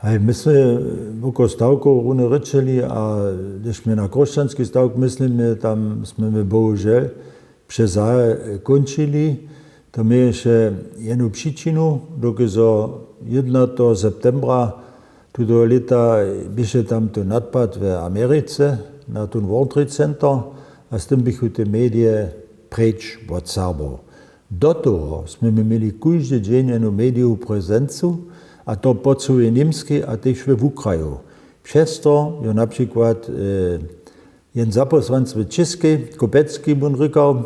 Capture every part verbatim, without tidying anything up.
Haj, my smy woko stawkow runje rěčeli a hdyž my na chróšćanski stawk myslimy, tam smy my bohužel přezahe kónčili. To měješe jednu přičinu, dokelž zo jědnateho septembra tutoho lěta běše tam tón nadpad w Americe na tón World Trade Center a z tym běchu te medije preč wot Serbow. Do toho smy my měli kóždy dźeń jednu mediju prezencu, a to po cyłej Němskej a tež we wukraju. Přez to jo na přikład jeden zaposłanc w Čěskej, Kobecki, wón rěkał,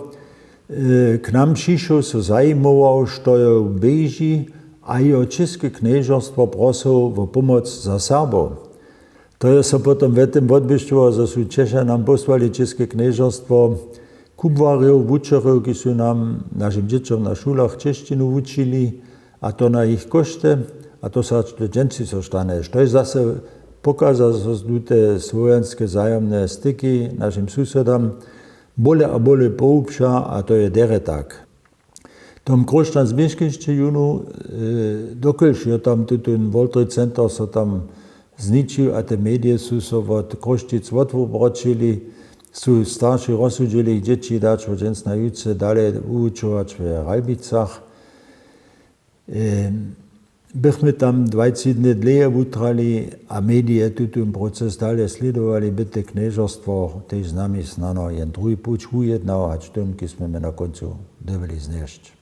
k nam přišoł, so zajimował, što jo běži, a jo Čěske knježerstwo prosył wo pomoc za Serbow. To je so potom we tym wotbłyšćowało, zo su Češe nam pósłali Čěske knježerstwo kubłarjow, wučerjow, kiž su nam, našim dźěćom na šulach češćinu wučili, a to na jich kóšty. A to so hač do dźensa stanje, štož zase pokaza, zo su te słowjanske wzajomne styki našim susodam bóle a bóle pohłubša, a to je derje tak. Tom Chróšćan změšknišće jónu, dokelž jo tam tutón World Trade Center so tam zničił a te medije su so wot Chróšćic wotwobroćili, su starši rozsudźili dźěći dać wot dźensa na jutře dale wuwučować w Ralbicach. Bychmy tam dwajtři dny dlěje wutrali a medije tutón proces dale slědowali, by te knježerstwo tež z nami snano jen druhi puć wujednało, hač tón, kiž smy my na kóncu dyrbjeli znjesć.